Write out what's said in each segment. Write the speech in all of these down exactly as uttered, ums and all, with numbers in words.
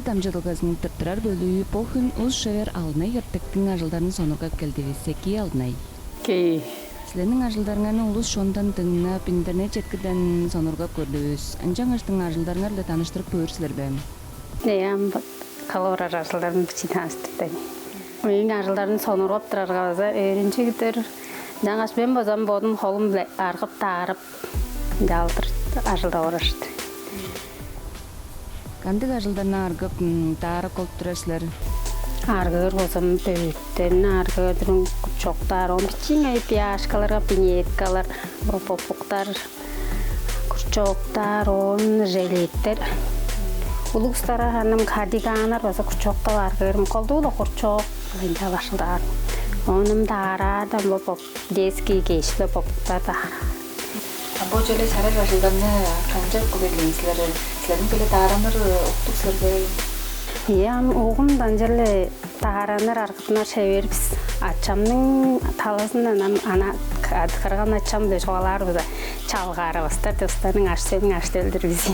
Дамчыдылгазының тырттырар бөлүү бо хүн ус-шевер Алдынай Эртектиң ажылдарын сонургап келдивис. Экии, Алдынай. Экии. Силерниң ажылдарыңарны улус чондан дыңнап, интернет четкиден сонургап көрдүвүс. Ынчангаштың ажылдарыңар-биле таныштырып көөр силер бе? Э, ам бо кылып орар ажылдарым бичии таныштырдым. Мээң ажылдарым сонургап турарга база өөрүнчүг-дүр. Ынчангаш мен болзам бодум холум-биле аргып-даарып, ынчалдыр ажылдап орар-дыр. Кандыг ажылдарны аргып, м, даарап кылып турар силер? Аргыыр болзам, бөрттерни аргыыр-дыр мен, курчоктаар, оон бичии ыңай пияшкаларга пинеткалар, бо-, бопуктар, курчоктаар, оон жилеттер. Улуг улустарга харын ам кардиганнар база курчоктап аргыыр мен. Колдуу-ла курчок, ынчаар башылдаар. Оон ам даараарда бо-, бо-, детский кеш-биле бопуктар даараар. А бо чүве чараш ажылдарны канчап кылып эгелээн силер? Силерниң-биле даараныр уктуг силер бе? Ийе, ам угумдан черле даараныр аргыдынар шевер бис. Ачамның талазындан ам ана к-, кырган-ачам-биле чугаалаар база чалгаарывыстар, дустарның аш-, сениң аш-төлдүр бис.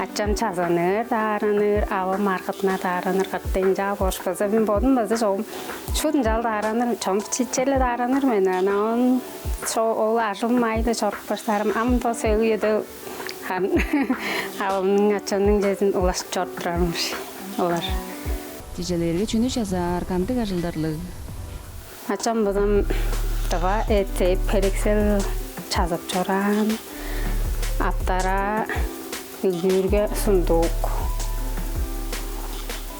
Ачам чазаныр, даараныр, авам аргыдынар, даараныр кыртынчаа бош база. Мен бодум база чогум шуут ынчалдыр даараныр, чон черле даараныр мен. Анаа оон шо-, ол ажылым аайы-биле чоруп баштаарым. Ам бо сөөлгү үеде харын авамның, ачамның чезин улашып чоруп турарым ышкажыл олар. Чижелээрге, чүнү чазаар, кандыг ажылдарлыг? Ачам базам тыва эт-, эп-херексел чазап чораан, аптара, үлгүүрге сундук.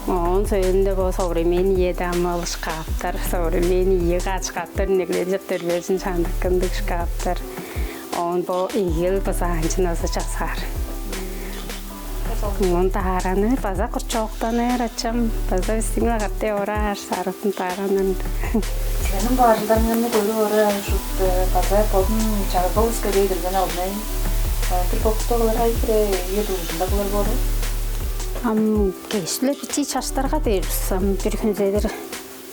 Оон сөөлүнде бо современный үеде ам ол шкафтар, современный ийи кат шкафтар, үнегленчип төрбезин чандык ындыг шкафтар. Оон бо игил бызаанчын база чазаар. Оон даараныр, база курчооктаныр ачам. База бистиң-биле каттай ораар, сарыын даараныр. Силерниң бо ажылдарыңарны көрүп орар шуут, э, база бодун чагыргавыс көбей берген алдынай. Э, бир бокуста олар ай хире үе дугурузунда кылыр боору? Ам кештилер бичии чаштарга дээр бис, ам бир хүнзедир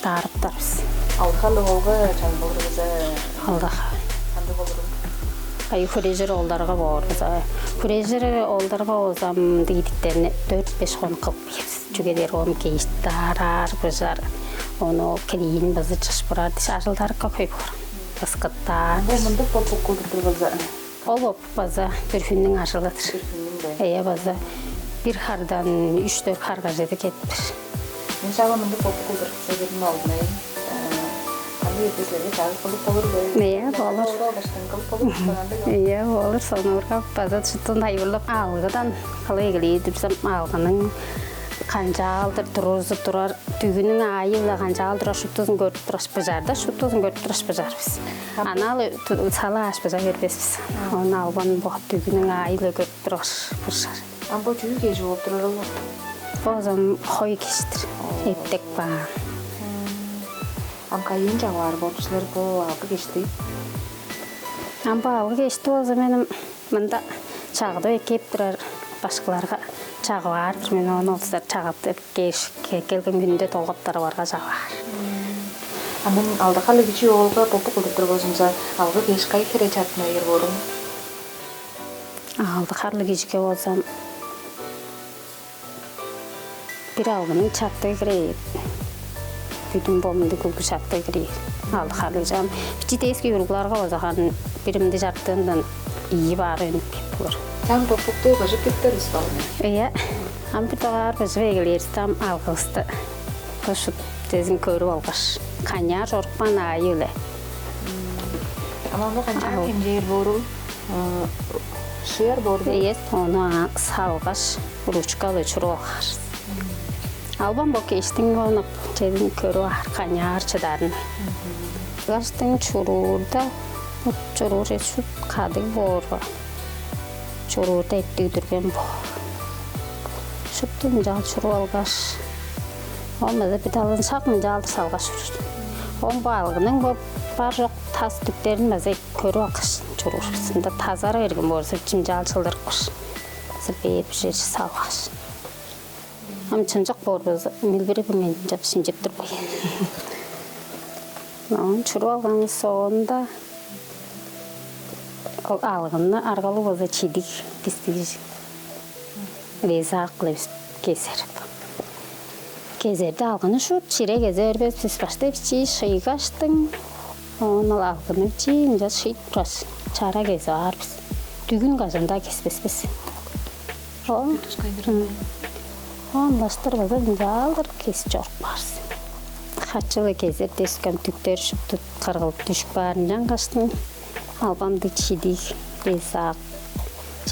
даарыптар бис. Алды харлыг оолга чаңгылдыр база алды ха-, кандыг болурул? Ай, хүрежир оолдарга боор база. Хүрежир оолдарга болзам, дидиктерни дөрт-беш хонук кылып кээр бис. Чүге дээрге ону кеш даараар, быжар, ону килиин база чыпшырар дээш, ажылдарга хөй боор. Ыскыттаар. Бо мындыг бопук кылдыр база. Ол бопук база бир хүннүң ажылы-дыр. Бир хүннүң бе? Ийе, база бир хардан үш-дөрт харга чеде кетип тур. Мен шак мындыг бопук кылдыр силерниң алдынай. Э, кандыг эрте силерге чагыг кылып болур бе? Ийе, болур. Ооруп алгаштан кылып болур бе? Кандыг? Ийе, болур. Сонуургап база шуптун тайылбырлап, алгыдан кылып эгелээр-дир бис ам, алгының канчалдыр турузу турар, дүгүнүң аайы-биле канчалдыр турар, шуптузун көрүп тургаш быжаар-даа, шуптузун көрүп тургаш быжаар бис. Анаа-ла ту-, салааш быжа бербес бис. Ону албан бо дүгүнүң аайы-биле көрүп тургаш быжаар. Ам бо чүү кежи болуп турарыл? Бо болзам хой кештир. Оо. Эптек баан. М. Ам кайыын чагып аар болчу силер бо алгы кешти? Ам бо алгы кешти болза, мен ам мында чагыдып эккеп турар башкыларга чагып аар-дыр мен. Оон ол улустар чагып кеш-, ке-, келген хүнүнде долгаптар барга чагып аар. М. Ам мен алды харлыг кижи оолга бопук кылдыр болзумза, алгы кеш кайы хире чартынайыр боорул? Алды харлыг кижиге болзам, бир алгының чартыы кирер. Бүдүн бо мындыг күлгү чартыы кирер. Алды харлыг чам. Бичии детский уругларга болза, харын бир мындыг чартыындан ийи баар үнүп кээп болур. Чам бопукту быжып киптер усталгын. Ийе. Ам бир дугаар быжып эгелээрис-даа ам алгывысты. Бо шуут дезин көрүп алгаш, канчаар чорупкан аайы-биле. Ам аны канчаар хемчээр боорул? Э, шыяр боор бе? Ийе, ону, а, салгаш, ручка-биле чуруп алгаш. Албан бо кештиң ону чедин көрүп аар, канчаар чыдарын. Каштың чуруурда, чуруур эс шуут кадыг боорга, чуруурда эптиг дүрген боор. Шупту мынчаал чуруп алгаш, оон база бир талазын шак мынчаалдыр салгаш чоруур. Оон бо алгының бо бар-чок тас дүктерин база көрүп алгаш чоруур бис. Ында тазара берген болза, чимчаал чылдырыпкаш, база бээр бижер салгаш. Ам чымчак боор болза, милбири бо мен чап шинчип тур бай. Оон чуруп алганывыс соонда, ол алгынны аргалыг болза, чидиг бистиги резак-биле бис кезер. Кезерде алгыны шуут чире кезе бербес бис. Баштай бичии шыйгаштың, оон ол алгыны бичии ынча шыйып тургаш, чара кезип аар бис. Дүгүн кажан-даа кеспес бис. Оон, оон баштар база ынчаалдыр кесип чоруп каар бис. Хачылы кезерде өскен дүктер шупту кыргылып дүжүп каар ынчангаштың, албан-даа чидиг, бес-ак,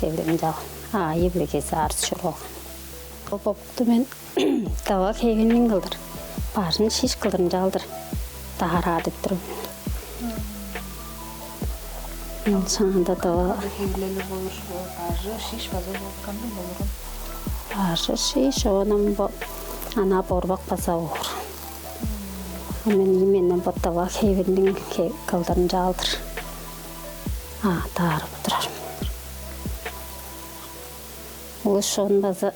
чевдем ынчаал аайы-биле кезип аар бис чоруур болган. Ол бопукту мен дава хевирниң кылдыр, бажын шиш кылдыр ынчалдыр даараар деп тур мен. Ынчаанда дава Хевирлели болур, бажы шиш база болур, кандыг болурун? Бажы шиш, оон бо ана борбак база боор. А мен именно бо дава хевирниң кылдыр ынчалдыр, а, даарап турар мен. Улус шоон база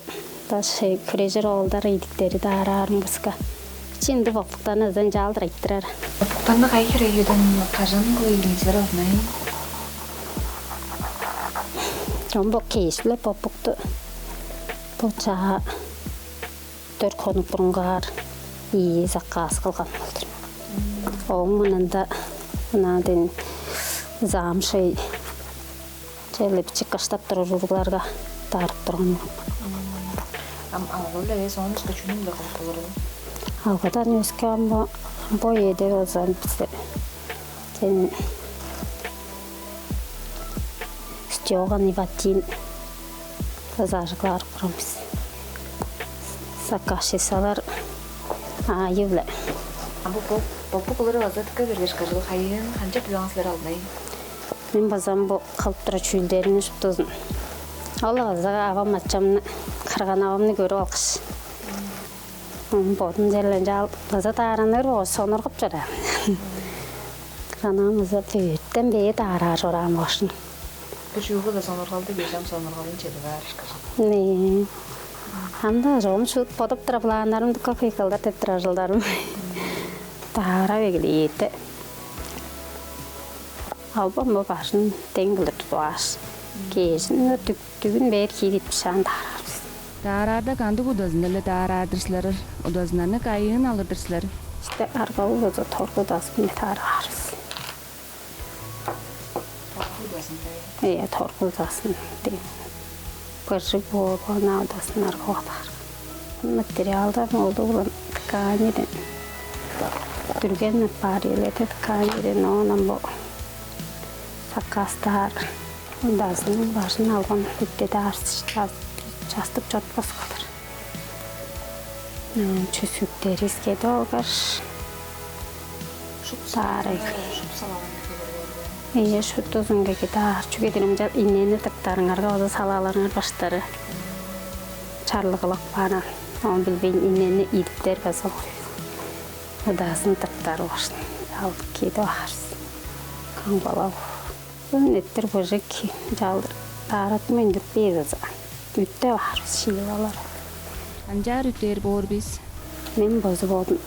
даш хүрежир оолдар идиктери даараарымывыска, бичии ындыг бопуктарны ызан чаалдыр айтырар. Бопуктарны кайы хире үеден, кажан кылып ийиңер албайн? Чон бо кеш-биле бопукту бо чаа дөрт хонук бурунгаар ийи заказ кылган болдур. Ооң мурнунда ынаа ден замшей черле бичик кыштап турар уругларга дарып турган. Ам алгы-биле эвес, оон өске чүнү-биле кылып болур ол? Алгыдан өске ам бо, бо эде болза бисте сен стёганый ватин кызажыглар курамыс. Сакашисалар аайы-биле. А бо, бо, бо кылыры база дыка бергеш, кажыл хайыын ханча билбең силер албайн? Мен базам бо кылып турар чүүлдерин шуптузун. Ол база авам ачамны, кырган авамны көрүп алгаш. Бодум черле ынчаал база даараныр бо сонургуп чораан. Кырган авам база бөттен бээ даараар чораан бошун. Бир чүүлгү-даа сонургалды, кижи ам сонургалын чедип аар ышкажыл. Не. Анда чогум шуут бодуп тура, планнарым дыка кыйкылдыр деп турар чылдарым. Даарап эгелээрде. Албан бо бажын дең кылдыр тудуп ааш. Кежин дүк-, дүгүн бээр киир итпишаан даараарбыз. Даараарда кандыг удазында-ла даараар-дыр силер? Удазыннарны кайыын алыр-дыр силер? Иште аргавы база торгу удазын даараарбыз. Торгу удазын. Э, торгу удазын. Быжыг боор, ана удазын аргавадаар. Материалдар молду улан тканиден. Дүрген бар эледе тканиден, оонан бо саккастаар удазының бажын алган үттеде арс частып чотпас кылдыр. Чүсүктер искеди олгаш, шуптузунга кедаар. Ийе, шуптузунга кедаар. Чүге дээрге ынча иннени тыптарыңарга база салааларыңар баштары чарлыгылап каан. Оон билбейн иннени идиптер база ол. Удазын тыптар болуш. Ал кедип аарыс. Камгалап. Бо неттер быжыг чалдыр дааратмайн туруп бээр база. Үттеп аар бис шиилалар. Канчаар үттээр боор бис? Мен база болдум.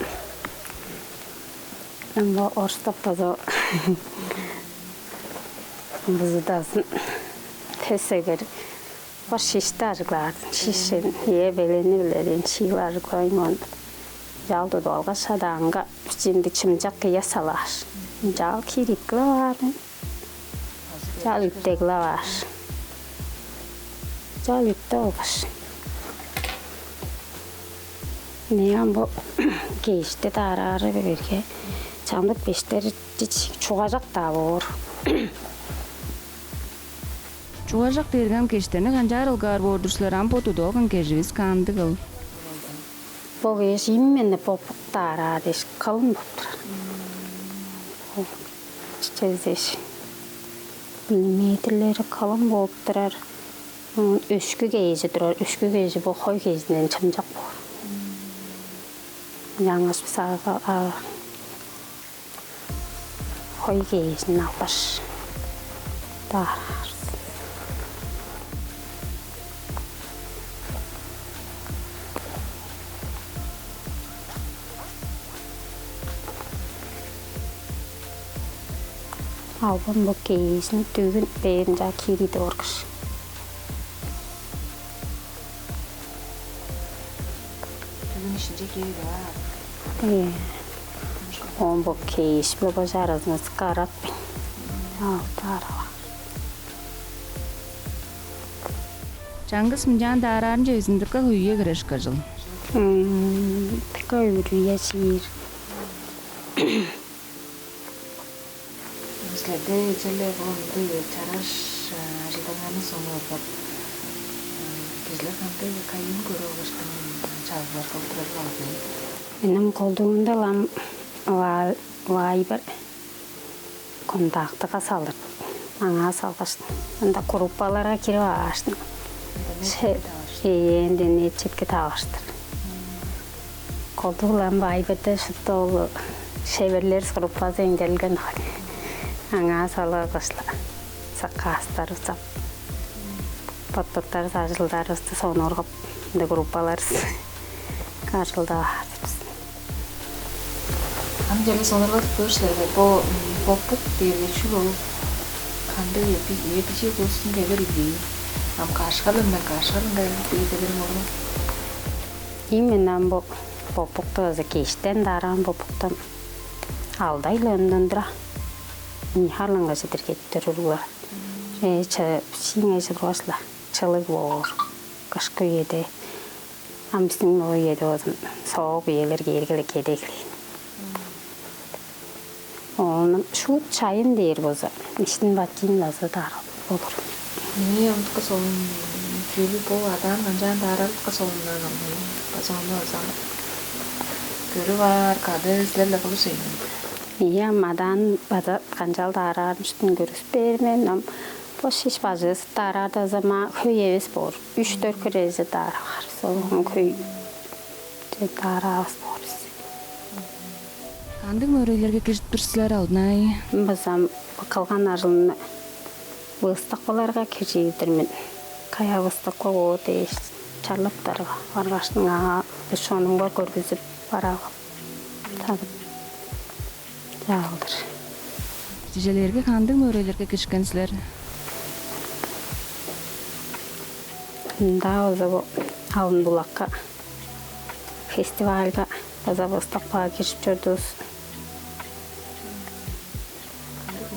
Мен бо орустап база бызыдасын төсегер. Бо шишти ажыглаардым. Шишин, э, белени билерин шиил ажыглайн он. Жал тудуп алгаш, шадаанга бичиинде чымчак кыя салааш. Жал кирип кылап аарын. Жал үттеглеп аар. Жал үттеп алгаш. Мээң бо кешти даараары берге чамдык бештер чугажак-даа боор. Чугажак дээрге ам кештерни канчаар ылгаар боор-дур силер, ам бо тудуп алган кеживис кандыгыл? Бо кеш именно бо буктаараа дээш кылын болуп турар. Чечелзеш, миллиметрлери кылын болуп турар. Өшкү кежи турар, өшкү кежи бо хой кежинден чымчак боор. Яңгаш бисаага хой кежин алгаш даараарыс. Албан бо кежин дүгүн бээринче кириде оргуш. Бүгүн иш Э, оон бо кеш-биле бо чаразыңар карап, алды арава. Чаңгыс мынчаан даараарын чевизин дыка хөйүе кирер ышкажыл. Дыка өрү-ие чиир. Силерде черле бо ындыг чараш ажылдарыңарны сонуургап, кижилер кандыг кайын көрүп алгашкан чалбар кылдырар баазы? Менин колдуунда-ла ам Вайбер контактыга салыр. Аңаа салгаш, ында группаларга кирип алгаштың. Ше-, интернет четке таваштыр. Колдуг-ла ам Вайберде шупту ол шеверлер группазы эңдерилген хой. Аңаа салгаш-ла заказтар узап, боттуктар ажылдарывысты сонуургап, ында группаларывыс ажылдап аар бис. Ам черле сонуургадып көөр силерге, бо поппук дээрге чүл ол? Кандыг эпичи улустуң кевер идии? Ам кашкалындан кашкалынга бээр кевер болур. Именно ам бо поппукту база кештен даараан поппуктан алдай-ла ындандыра. Ини харланга чедир кеттир уруглар. Э, ча-, шииңе чыдыргаш-ла чылыг боор. Кышкы үеде, ам бистиң бо үеде болзун, соок үелер кээрге-ле кедеглээн. Оон шуут чайын дээр болза, иштин батчыын база даарап болур. Мээң амытка солун чүүлү бо адаан канчаан даарарылыкка солуннаан ол. База ону база көрүп аар кады силер-ле кылыр сен. Ийе, ам адаан база канчаал даараарын иштин көргүзүп бээр мен, ам бо шиш бажывыс даараарда база маа хөй эвес боор. Үш-дөрт хиреже даараар. Солун хөй даараавыс боор бис. Кандыг мөөрейлерге киржип тур силер, Алдынай? Базам кылган ажылымны выставкаларга киржир-дир мен. Каяа выставка боор дээш, чарлаптарга баргаштың, аңаа бис шонуңга көргүзүп, бараалгап, садып, чаалдыр. Чижелээрге кандыг мөөрейлерге киришкен силер? Ында база бо Алын-Булакка фестивальга база выставкага киржип чордувус.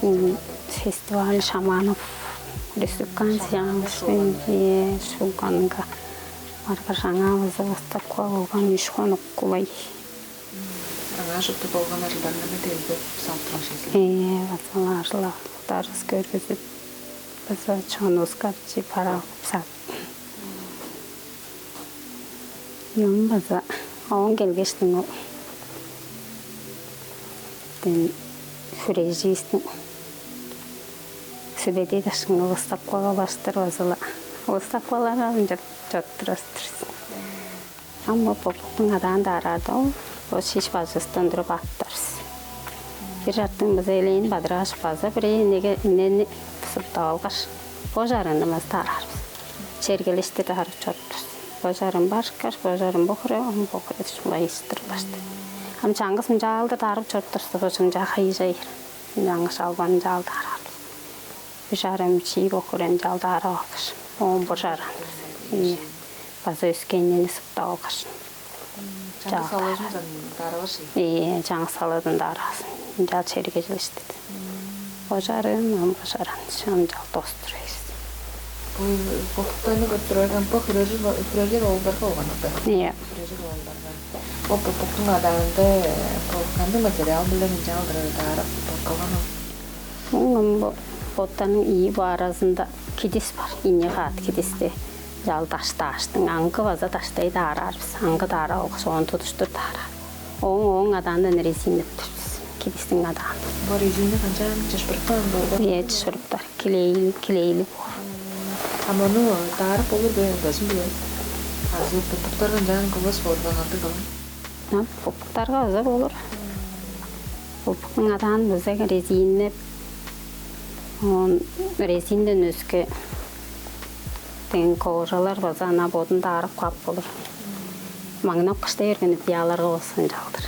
М, фестиваль шаманов, республиканский шаманов, э, шуганга баргаш, аңаа база выставка болган, үш хонук кулай. Аңаа шупту болган ажылдарыңарны демдеп салып турган силер. Э, база ажыл-агылдарывыс көргүзүп, база чонувуска бичии бараалгап садып. Ам база оон келгештиң ол ден хүреживистиң Сүбедей даштыңны выставкага баштыр база-ла. Выставкаларга ынчап чоруп турар-дыр бис. Ам бо попуктуң адаан даараарда ол, ол шиш бажывыстан туруп ап турар бис. Бир чартыын база элээн бадырааш, база бирээ инеге, инени суптап алгаш, бо чарыындан база даараар бис. Чергелештир даарап чоруптувус. Бо чарын башкаш, бо чарын бо хире, ам бо хире шулай ыстыр башты. Ам чаңгыс ынчаалдыр даарап чоруптувус, бо чаңчаа хайыжайыр. Чаңгыс албан ынчаал даараар. Бо чарын чии бо хире ынчаал даарап алгаш. Оон бо чарын. Ийе. База өскеннени суптап алгаш. Чаңгыс салыыжындан даарап алгаш. Ийе, чаңгыс салыыдан даарап алгаш. Ынчаал чергежилештир. Бо чарын, ам бо чарын, шынчал достур эвес. Бо, бо буктарны көрүп турарга, бо хүрежир, хүрежир оолдарга болган-дыр. Ийе. Хүрежир оолдарга. Бо, бо буктуң адаанда, э, бо кандыг материал-биле ынчалдыр даарап, бо кылган ол? Оон бо боттарның ийи бо аразында кидис бар, ийи каът кидисти. Чал даштааштың, аңгы база даштай даараар бис, аңгы даарап алгаш, оон тудуштур даараар. Ооң, ооң адаандан резиннеп тур бис, кидистиң адаандан. Бо резинни канчаан, чыпшырыптар боор бе? Ийе, чыпшырыптар, клей, клейлиг боор. Ам ону даарап болур бе, ындазын биле? Азы бопуктарга ынчаан кылбас боор бе, кандыг кылын? Ам бопуктарга база болур. Бопуктуң адаан база резиннеп, оон резинден өске Дең кожалар база ана бодун даарап каап болур. Маңнап кыштай бергени бияларга болза ынчалдыр.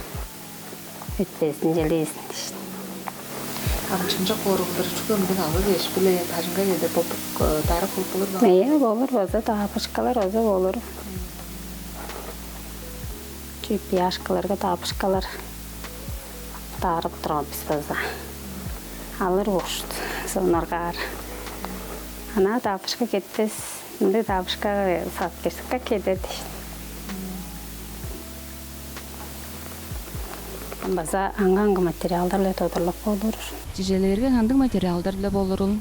Өтпезин, челээзин дээш. Ам чымчак кооругулдар чүгле мындыг алгы кеш-биле бажыңга келди бопук, э, даарап кылып болур бе? Ээ, болур база, даарбашкалар база болур. Чү пияшкаларга дабышкалар даарап турган бис база. Алыр ушт сонаргаар. Ана дабышка кетпес, ынды дабышка сат кирсикке кедет. База аңга-аңгы материалдар-биле тодурлап болур. Чижелээрге кандыг материалдар-биле болурул?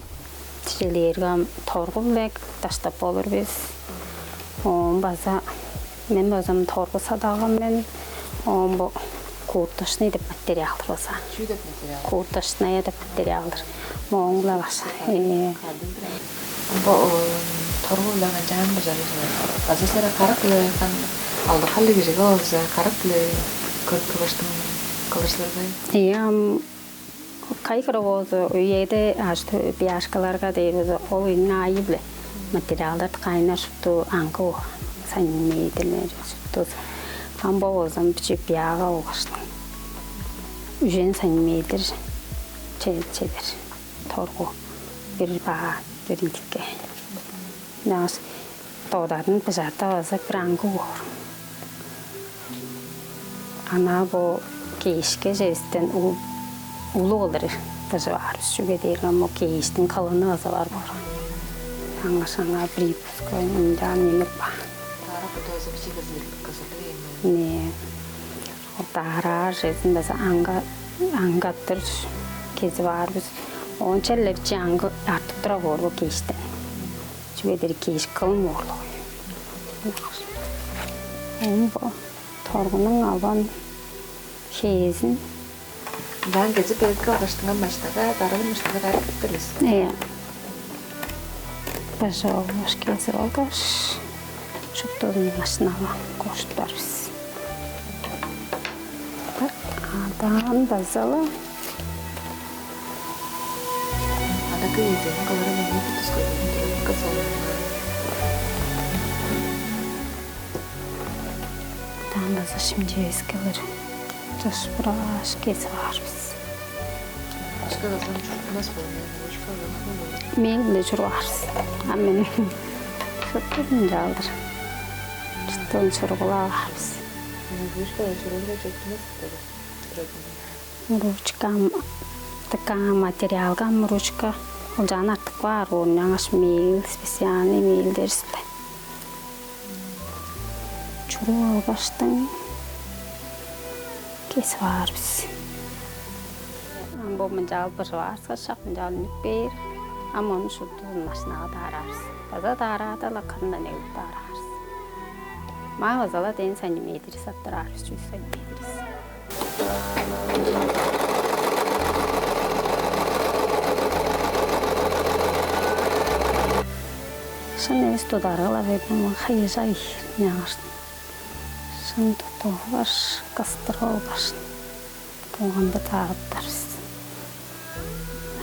Чижелээрге ам торгу-биле даштап болур бис. Оон база мен базам торгу садаган мен. Оон бо курточный деп материалдыр база. Чүү деп материал? Курточная деп материалдыр. Мооңула база. Э. Бо торгу-биле канчаан бажарыр? База сера карак-биле кан алды халы кижиге болза карак-биле көрүп тургаштың кылышлардай. Э, ам кайгыра болза, үеде ажы-, бияшкаларга дээр болза, ол үйнүң аайы-биле материалдарды кайнар шупту аңгы санимедирлер шупту. Ам бо болза биче бияга болгаш үжен санимедир чедер торгу бир баа бир идикке. Ынчангаш додадын быжарда база бир аңгы боор. Ана бо кээшке чевистен улуг кылдыр быжып аар бис, чүге дээрге мо кээштиң кылыны база бар боор. Аңгаш аңаа припуска ынчаан немек баар. Ара бутазы бичи кызыр кызыр. Не. Ол даараар чезин база аңга аңгаттыр кезип аар бис. Оон черле бичи аңгы артып тура боор бо кээштен. Чүге дээрге кээш кылын боорлуг. Оон бо торгунуң албан хээзин. Ынчаан кезип берип калгаштыңар машинага, дарыын машинага дарып тур бис. Э. Бажа болгаш кезип алгаш, шуптузун машинага кошуптар бис. Адаан база-ла. Адакы эзени кылырын эмне тутускайдын турарга сонунга. Адаан база шимчевес кылыр. Чаш брааш кезип аар бис. Башка кылсам чуртунас болмай, башка кылсам болмай. Мээң-биле чуруп аар бис. А мен шуптузун чаалдыр. Шуптузун чуругулап аар бис. Башка чурууга чуртунас болмай. Ручка, така материалга ручка ол чаан артып каар, оон аңаш мел, специальный мелдер-силе. Чуруп алгаштың, кезип аар бис. Ам бо мынчаал быжып аарза, шак мынчаал үнүп бээр. Ам ону шуптузун машинага даараар бис. База даараада-ла кырындан эгелеп даараар бис. Маа база-ла дээн сантиметр саттыраар бис, чүс сантиметр. Шын эвес тударгыла берген хайыжай няңаш. Шын тутугаш, кыстыр болгаш. Болганда таарыптарыс.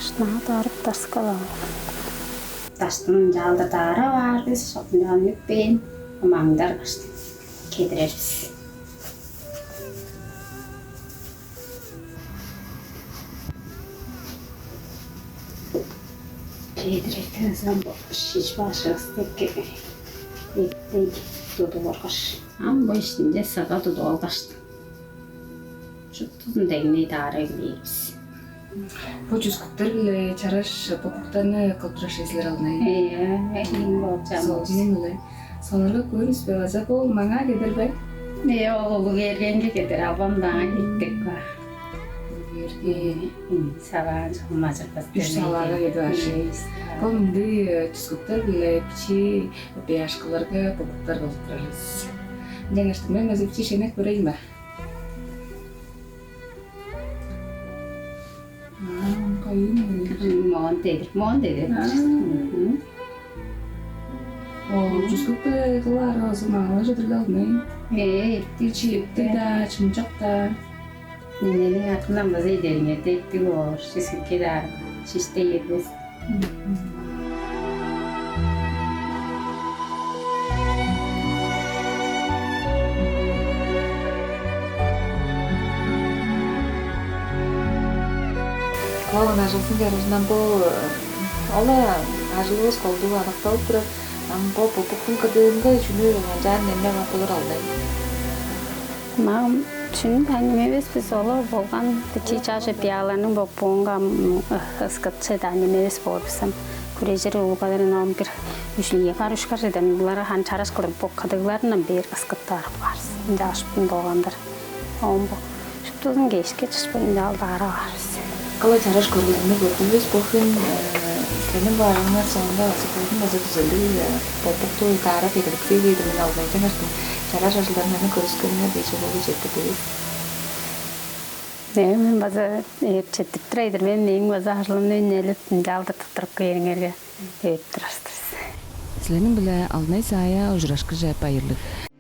Шынаа таарыптарскалам. Даштын ынчаалдыр даарап аар бис, шоп ынчаан үнүппээн, маңдар каштын кедирер бис. Кедирерден соң бо шиш башывыстыкке эптей тудуп оргаш. Ам бо иштинде сага тудуп алгаштым. Шуптузун деңней даарай билээр бис. Бо чүскүктер-биле чараш бокуктарны кылып турар силер алгай. Э, эң болчам. Соозунун-биле. Сонарга көрүнүс бе база бо маңаа кедер бе? Э, ол улуг эргенге кедер, албан даа иттик ба. Эрге. Саваан чогум ажырбас. Үш салаага кедип ашый. Бо мындай чүскүктер-биле бичи бияшкыларга бокуктар кылып турар бис. Ынчангаш мен база бичи шенек көрейн ба? Моон дедир, моон дедир. Оо, чүскүп кылаар оозу маалажы дырлалмай. Ээ, эптиг чииптиг-даа, чымчак-даа. Нинениң акындан база идериңерде эптиг боор, чүскүпке-даа шиште ирбес. Кылалган ажылсын чарыжынан бо ола ажылывыс колдуу аныкталып турар. Ам бо букуктуң кыдыынга чүнү канчаан немнеп ап болур алдай? Мам, чүнү-даа немевес бис, олар болган бичии чаш пияларның бокпуунга ыскытчы-даа немевес боор бис ам. Хүрежир улгадыр ном бир үш, ийи кар, үш кар чеден булар хан чараш кылдыр бо кыдыгларындан бээр ыскыттарып каарыс. Ынча ашпын долгандыр. Омбу шуптузун кешке чышпай ынча алдаарап аарыс. Кылай чараш көргүзүмнү көрдүвүс бо хүн. Сениң баарыңар соонда база бодун база күзелдиг болбукту даарап эгеликсей кээдим мен алдынайдан артын. Чараш ажылдарыңарны көрүскениңер дээш улуу четтирдивис. Мен база четтирип турайдыр мен мээң база ажылымны үнелип ынчаалдыр туттуруп кээриңерге. Эп турар-дыр силерниң-биле алдынай саая ужурашкыже байырлыг.